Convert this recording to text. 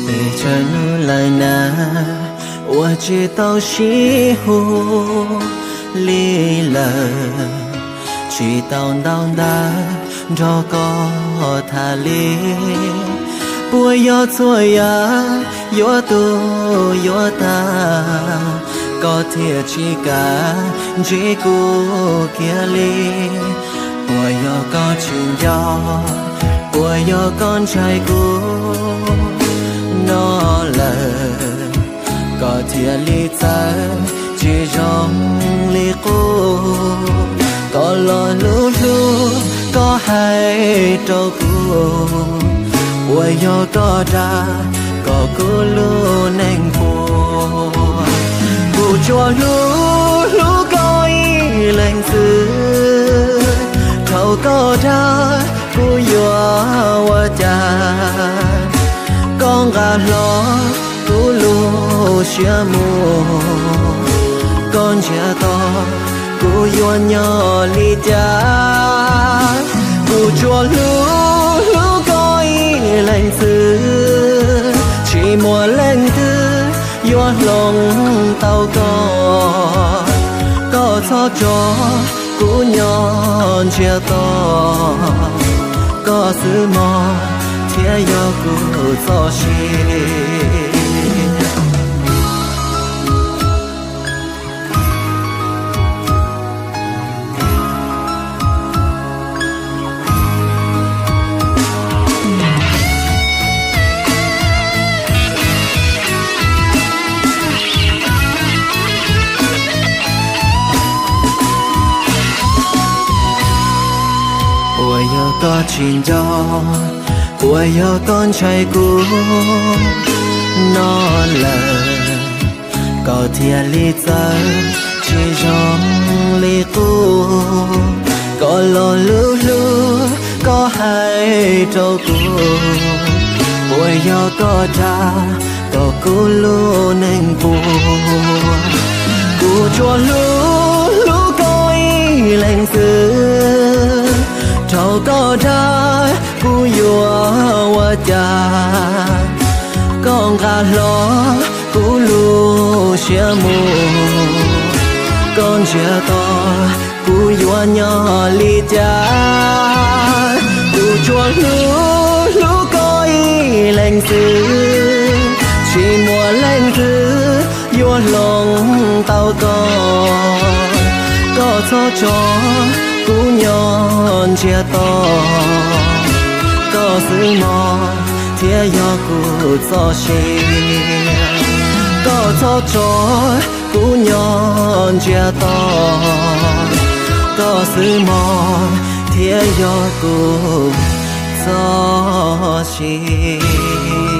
Tsawg hnub lawm na, ua tsis tau sib hu li lawm, tsis tau ntaus ntawv nrog koj tham li. Puas yog txhua yam yuav tu yuav tas, koj thiaj tsis kam ntsib kuv kiag li? Puas yog koj tsis nco, puas yog koj ntshai kuv no lawm, koj thiaj li txawv tsis zoo li qub? Koj los hlub hlub koj hais rau kuv, puas yog koj dag kom kuv lub neej puas? Kuv tsuas hlub hlub koj ib leeg xwb, thaum koj dag kuv yuav ua cas? Koj nqa hlo kuv lub siab mus, koj ntsiag to kuv yuav nyob li cas? Kuv tsuas hlub hlub koj ib leeg xwb, tsis muaj leej twg yuav hloov tau koj. Koj txhob tso kuv nyob ntsiag to, koj xwb mog thiaj yog kuv txoj sia. Puas yog koj tsis nco, puas yog koj ntshai kuv no lawm, koj thiaj li txawv tsis zoo li qub? Koj los hlub hlub koj hais rau kuv, puas yog koj dag kom kuv lub neej puas? Kuv tsuas hlub hlub koj ib leeg xwb, thaum koj dag kuv yuav ua cas? Koj nqa hlo kuv lub siab mus, koj ntsiag to kuv yuav nyob li cas? Kuv tsuas hlub hlub koj ib leeg xwb, tsis muaj leej twg yuav hloov tau koj. Koj txhob tso kuv nyob ntsiag to, koj xwb mog thiaj yog kuv txoj sia. Koj txhob tso kuv nyob ntsiag to, koj xwb mog thiaj yog kuv txoj sia.